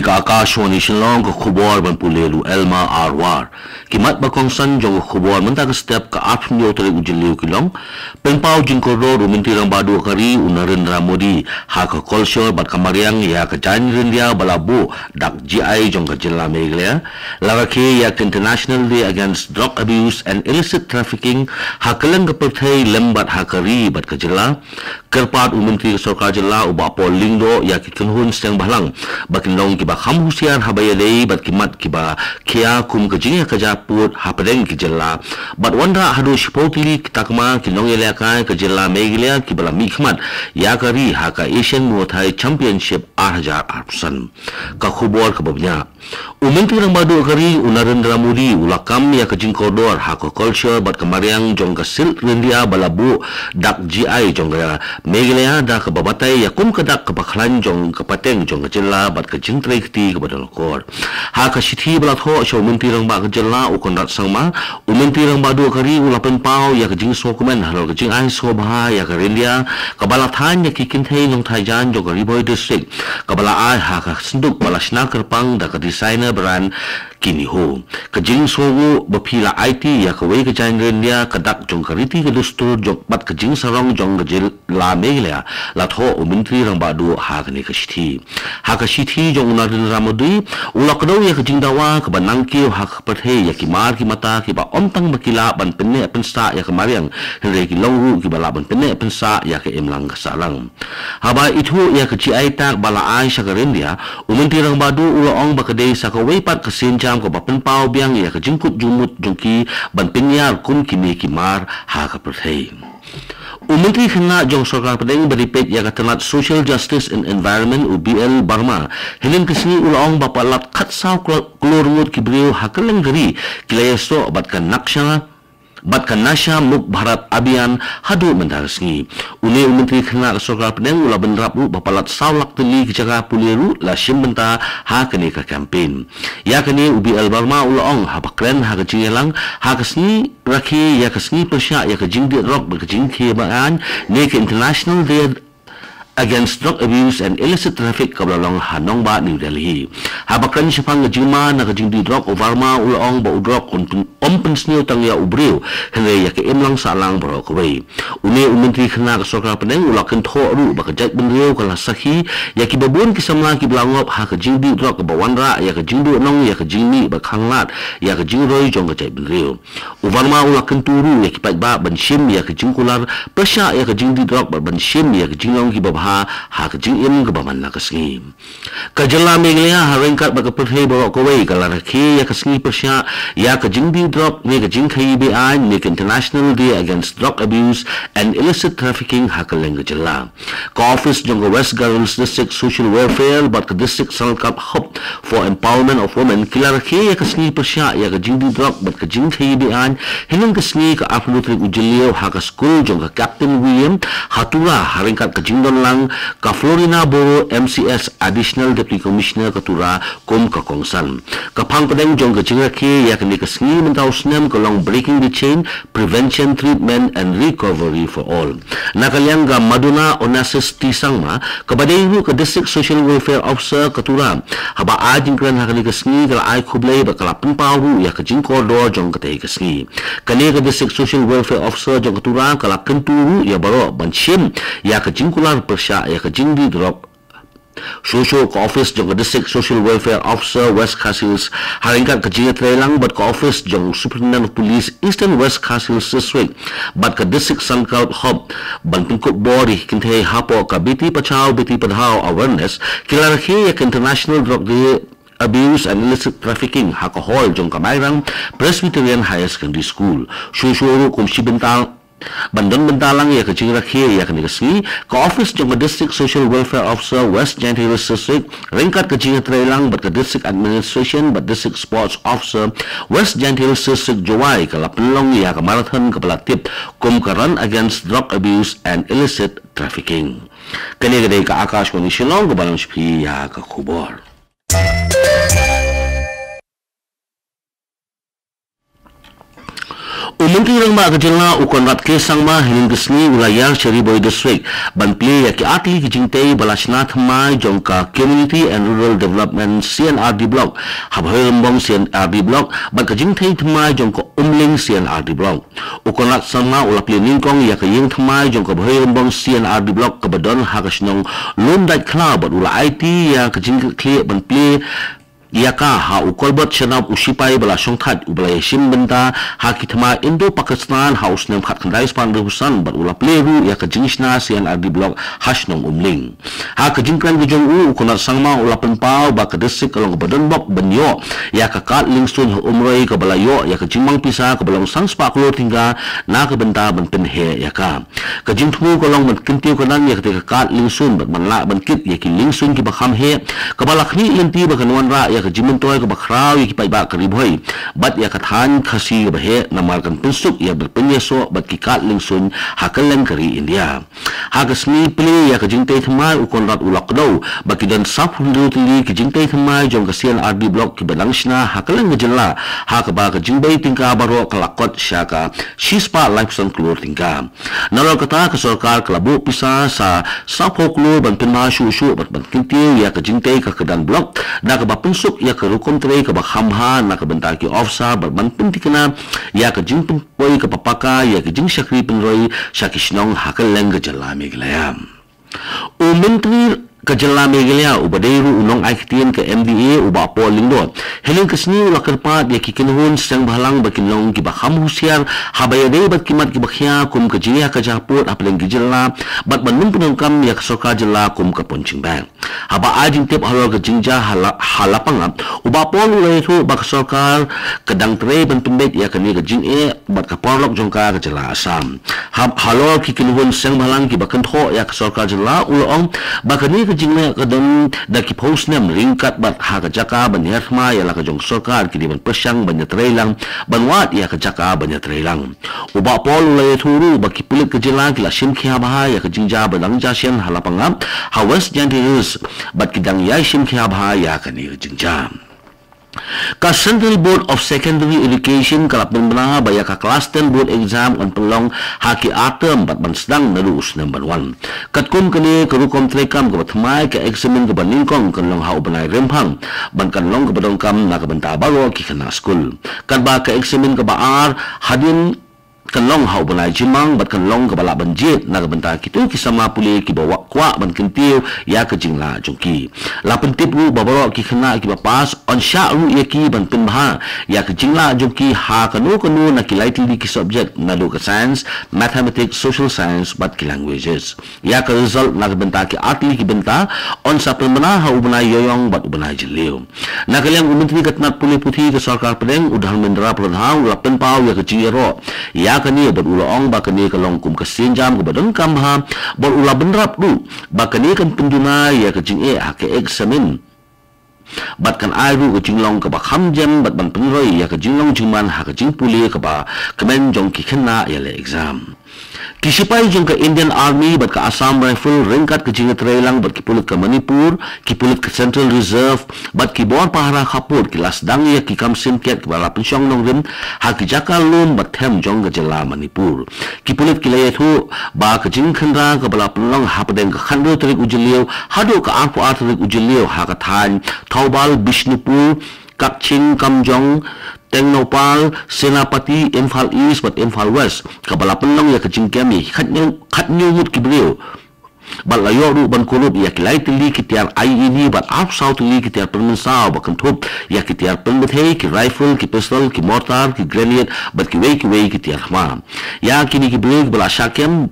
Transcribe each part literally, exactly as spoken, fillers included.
Ka Akashvani Shillong, ka khubor ban pule da u Elma Arwar. Ki mat ba kongsan jong ka khubor mynta ka step, ka arphew tarik u Jylliew ki long: Pynpaw jingkordor u Myntri Rangbah Duh ka ri u Narendra Modi ha ka kolshor bad ka mariang ïa ka jaiñ ryndia ba la buh dak G I jong ka jylla Meghalaya. La rakhe ïa ka International Day Against Drug Abuse and Illicit Trafficking ha kylleng ka pyrthei lem bad ha ka ri bad ka jylla. Kyrpad u Myntri ka Sorkar Jylla u Bah Paul Lyngdoh ïa ki kynhun seng bhalang ba kin long kiba kham husiar haba ïadei bad ki mat kiba khia kum ka jingïakajia pud hapdeng ki jylla. Bad wanrah haduh shiphew tylli ki takma ki nongïalehkai ka jylla Meghalaya kiba la mihkhmat ïa ka ri ha ka Asian Muay Thai Championship ar hajar arphew san. Ka khubor kaba bniah. U Myntri Rangbah Duh ka ri u Narendra Modi u la kam ïa ka jingkordor ha ka kolshor bad ka mariang jong ka silk ryndia ba la buh dak G I jong ka Meghalaya da kaba batai ïa kum ka dak kaba khlaiñ jong ka pateng jong ka jylla bad ka jingtrei kti kaba don akor. Ha ka shithi ba la thoh sha u Myntri Rangbah ka jylla u Conrad Sangma, u Myntri Rangbah Duh ka ri u la pynpaw ïa ka jingsngewkmen halor ka jingai sngewbha ïa ka ryndia kaba la thaiñ ïa ki kynthei nongthaijan jong ka Ri Bhoi District, kaba la ai ha ka synduk ba la shna kyrpang da ka designer brand Kiniho. Ka jingsngewnguh ba phi la aiti ïa kawei ka jaiñ ryndia, ka dak jong ka riti ka dustur jong bad ka jingsarong jong ka jylla Meghalaya, la thoh u Myntri Rangbah Duh ha kane ka shithi. Ha ka shithi jong u Narendra Modi, u la kdew ïa ka jingdawa kaba nangkiew ha ka pyrthei ïa ki mar ki mata kiba ym tang ba ki lah ban pynneh pynsah ïa ka mariang, hynrei ki long ruh kiba lah ban pynneh pynsah ïa ka imlang ka sahlang. Haba ithuh ïa ka G I tag ba la ai sha ka ryndia, u Myntri Rangbah Duh u la ong ba ka dei sa kawei pat ka sienjam kaba pynpaw biang ïa ka jingkut jingmut jong ki ban pynïar kum kine ki mar ha ka pyrthei. U Myntri Khynnah jong Sorkar Pdeng ba dei peit ïa ka tnat Social Justice and Environment u B L Verma, hynnin ka sngi u la ong ba palat khatsaw klur ngut ki briew ha kylleng ka ri ki la ïasoh bad ka naksha bad ka Nasha Mukt Bharat Abhiyan haduh mynta ka sngi. Une u Myntri Khynnah ka Sorkar Pdeng u la bynrap ruh ba palat saw lak tylli ki jaka pule ruh la shim bynta ha kane ka campaign. Ïa kane u B L Verma u la ong haba kren ha ka jingïalang ha ka sngi rakhe ïa ka sngi pyrshah ïa ka jingdih drok bad ka jingkhie ba-aiñ ne ka International Day Against Drug Abuse and Illicit Traffic kaba la long ha nongbah New Delhi. Haba kren shaphang ka jingma na ka jingdih drok, u Verma u la ong ba u drok um pyn-, um pynsniew tang ïa u briew, hynrei ïa ka imlang sahlang baroh kawei. Une u Myntri Khynnah ka Sorkar Pdeng u la kynthoh ruh ba ka jaitbynriew ka la sakhi ïa kiba bun ki samla kiba la ngop ha ka jingdih drok kaba wanrah ïa ka jingduhnong ïa ka jingmih ba khanglad ïa ka jingroi jong ka jaitbynriew. U Verma u la kyntu ruh ïa ki paidbah ban shim ïa ka jingkular pyrshah ïa ka jingdih drok bad ban shim ïa ka jinglong kiba bha ha ka jingim kaba man la ka sngi. Ka jylla Meghalaya ha ryngkat bad ka pyrthei baroh kawei ka la rakhe ïa ka sngi pyrshah ïa ka jingdih drok ne ka jingkhaïi be-aiñ ne ka International Day Against Drug Abuse and Illicit Trafficking ha kylleng ka jylla. Ka ophis jong ka West Garo Hills District Social Welfare bad ka District Sankalp Hub for Empowerment of Women ki la rakhe ïa ka sngi pyrshah ïa ka jingdih drok bad ka jingkhaïi be-aiñ hynnin ka sngi ka arphew tarik u Jylliew ha ka skul jong ka Captain William ha Tura ha ryngkat ka jingdon lang ka Florina Boro M C S Additional Deputy Commissioner ka Tura kum ka kongsan. Ka phang pdeng jong ka jingrakhe ïa kane ka sngi mynta u snem ka long Breaking the Chain, Prevention, Treatment and Recovery for All. Na ka liang ka Maduna Onassis T Sangma, kaba dei ruh ka District Social Welfare Officer ka Tura, haba ai jingkren ha kane ka sngi ka la ai khublei bad ka la pynpaw ruh ïa ka jingkordor jong katei ka sngi. Kane ka District Social Welfare Officer jong ka Tura ka la kyntu ruh ïa baroh ban shim ïa ka jingkular pyrshah ïa ka jingdih drok. Shuh shuh ka ophis jong ka District Social Welfare Officer West Khasi Hills ha ryngkat ka jingïatreilang bad ka ophis jong Superintendent of Police Eastern West Khasi Hills District bad ka District Sankalp Hub ban pynkup bor ïa ki kynthei hapoh ka Beti Bachao Beti Padhao Awareness ki la rakhe ïa ka International Drug Day Abuse and Illicit Trafficking ha ka hall jong ka Mairang Presbyterian Higher Secondary School. Shuh shuh ruh kum shi bynta ban don bynta lang ïa ka jingrakhe ïa kane ka sngi, ka ophis jong ka District Social Welfare Officer West Jaintia Hills District ryngkat ka jingïatreilang bad ka District Administration bad District Sports Officer West Jaintia Hills District Jowai ka la pynlong ïa ka marathon kaba la tip kum ka Run Against Drug Abuse and Illicit Trafficking. Kane ka dei ka Akashvani Shillong kaba lam sha phi ïa ka khubor. U Myntri Rangbah ka jylla u Conrad K Sangma hynnin ka sngi u la ïar sha Ri Bhoi District ban plie ïa ki artylli ki jingtei ba la shna thymmai jong ka Community and Rural Development C and R D Block ha Bhoirymbong C and R D Block bad ka jingtei thymmai jong ka Umling C and R D Block. U Conrad Sangma u la plie nyngkong ïa ka ïing thymmai jong ka Bhoirymbong C and R D Block kaba don ha ka shnong Lumdait Khlaw bad u la aiti ïa ka jingkitkhlieh ban plie ïa ka ha u Kolbert Shanap, u shipai ba la shongthait uba la ïashim bynta ha ki thma Indo-Pakistan ha u snem khatkhyndai spah hynriewphew san bad u la plie ruh ïa ka jingshna C and R D Block ha shnong Umling. Ha ka jingkren ka jong u, u Conrad Sangma u la pynpaw ba ka district ka long kaba donbok ban ïoh ïa ka kad liengsuiñ ha Umroi kaba la ïoh ïa ka jingmang pisa kaba long san spah klur tyngka na ka bynta ban pynheh ïa ka. Ka jingthmu ka long ban kyntiew kynang ïa katei ka kad liengsuiñ bad ban lah ban kit ïa ki liengsuiñ kiba kham heh, kaba la khmih lynti ba kan wanrah ïa ka jingmyntoi kaba khraw ïa ki paidbah ka Ri Bhoi bad ïa ka thaiñ Khasi kaba heh, namar kan pynsuk ïa ka pynïasoh bad ki kad liengsuiñ ha kylleng ka ri India. Ha ka sngi plie ïa ka jingtei thymmai, u Conrad u la kdew ba ki don sawphew hynriew tylli ki jingtei thymmai jong ka C and R D Block kiba dang shna ha kylleng ka jylla, ha kaba ka jingbei tyngka baroh ka la kot sha ka shispah laiphew san klur tyngka. Nalor kata, ka sorkar ka la buh pisa sa sawphew klur ban pynbha shuh shuh bad ban kyntiew ïa ka jingtei ka kyrdan block da kaba pynsuk ïa ka rukom trei kaba kham bha na ka bynta ki officer bad ban pynthikna ïa ka jingpynpoi kaba paka ïa ka jingshakri pynroi sha ki shnong ha kylleng ka jylla Meghalaya. U Myntri ka jylla Meghalaya uba dei ruh u nongai ktien ka M D A, u Bah Paul Lyngdoh, hynnin ka sngi u la kyrpad ïa ki kynhun seng bhalang ba kin long kiba kham husiar haba ïadei bad ki mat kiba khia kum ka jingïakajia pud hapdeng ki jylla bad ban nym pyndonkam ïa ka sorkar jylla kum ka punching bag. Haba ai jingtip halor ka jingjia ha La-, ha Lapangap, u Bah Paul u la ïathuh ba ka sorkar ka dang trei ban pynbeit ïa kane ka jingeh bad ka paralok jong ka, ka jylla Assam. Ha, halor ki kynhun seng bhalang kiba kynthoh ïa ka sorkar jylla, u la ong ba kane ka jingleh ka don da ki phew snem ryngkat bad ha ka jaka ban hiar thma ïa la ka jong ka sorkar ki dei ban pyrshang ban ïatreilang ban wad ïa ka jaka ban ïatreilang. U Bah Paul u la ïathuh ruh ba ki pulit ka jylla ki la shim khia bha ïa ka jingjia ba dang jia shen ha Lapangap ha West Jaintia Hills bad ki dang ïai shim khia bha ïa kane ka jingjia. Ka Central Board of Secondary Education ka la pynbna ba ïa ka Class ten Board Exam kan pynlong ha ki ar term bad ban sdang naduh u snem ban wan. Katkum kane ka rukom treikam kaba thymmai, ka eksamin kaba nyngkong kan long ha u bnai Rymphang bad kan long kaba donkam na ka bynta baroh ki khynnah skul. Katba ka eksamin kaba ar hadien kan long ha u bnai Jymmang bad kan long kaba lah ban jied na ka bynta kito ki samla pule kiba kwah ban kyntiew ïa ka jinglah jong ki. La pyntip ruh ba baroh ki khynnah kiba pass yn shah ruh ïa ki ban pynbha ïa ka jinglah jong ki ha kano kano na ki lai tylli ki subject, naduh ka science, mathematics, social science bad ki languages. Ïa ka result na ka bynta ki ar tylli ki bynta yn sa pynbna ha u bnai Ïaïong bad u bnai Jylliew. Na ka liang u Myntri ka tnat pule puthi ka sorkar pdeng, u Dharmendra Pradhan, u la pynpaw ïa ka jingïaroh ïa kane bad u la ong ba kane ka long kum ka sienjam kaba donkam bha bad u la bynrap ruh ba kane kan pynduna ïa ka jingeh ha ka eksamin bad kan ai ruh ka jinglong kaba kham jem bad ban pynroi ïa ka jinglong jingman ha ka jingpule kaba kmen jong ki khynnah ïaleh exam. Ki shipai jong ka Indian Army bad ka Assam Rifle ryngkat ka jingïatreilang bad ki pulit ka Manipur, ki pulit ka Central Reserve bad ki bor pahara khappud ki la sdang ïa ki kam sim kiad kiba la pynshong nongrim ha ki jaka lum bad them jong ka jylla Manipur. Ki pulit ki la ïathuh ba ka jingkhynra kaba la pynlong hapdeng ka khathynriew tarik u Jylliew haduh ka arphew ar tarik u Jylliew ha ka thaiñ Thoubal, Bishnupur, Kakching, Kamjong, Tengnoupal, Senapati, Imphal East bad Imphal West, kaba la pynlong ïa ka jingkem ïa ki khathynñiew, khathynñiew ngut ki briew bad la ïoh ruh ban kurup ïa ki lai tylli ki tiar I E D bad arphew saw tylli ki tiar pynmynsaw ba kynthup ïa ki tiar pynbthei, ki rifle, ki pistol, ki mortar, ki grenade bad kiwei kiwei ki tiar thma. Ïa kine ki briew kiba la shah kem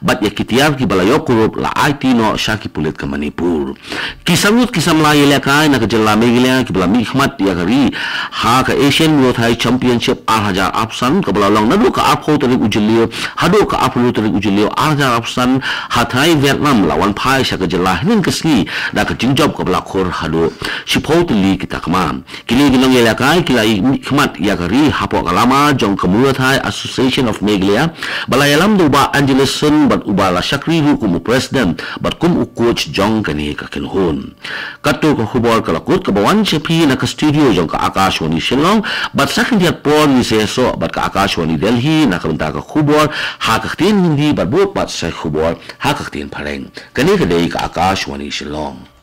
bad ïa ki tiar kiba la ïoh kurup la aiti noh sha ki pulit ka Manipur. Ki samyut ki samla ïalehkai na ka jylla Meghalaya kiba la mihkhmat ïa ka ri ha ka Asian Muay Thai Championship ar hajar arphew san kaba la long naduh ka arphew tarik u Jylliew haduh ka arphew tarik u Jylliew ar hajar arphew san ha Thai Vietnam la wan phai sha ka jylla hynnin ka sngi da ka jingjop kaba la khur haduh shiphew tylli ki takma. Kine ki nongïalehkai ki la mihkhmat ïa ka ri hapoh ka lama jong ka Muay Thai Association of Meghalaya ba la ïalam da u Bah Angeles Sun bad uba la shakri ruh kum u president bad kum u coach jong kane ka kynhun. Kato ka khubor ka la kut kaba wan sha phi na ka studio jong ka Akashvani Shillong, bad sa khyndiat por ngin sa ïasoh bad ka Akashvani Delhi na ka bynta ka khubor ha ka ktien Hindi bad bud pat sa khubor ha ka ktien Phareng. Kane ka dei ka Akashvani Shillong.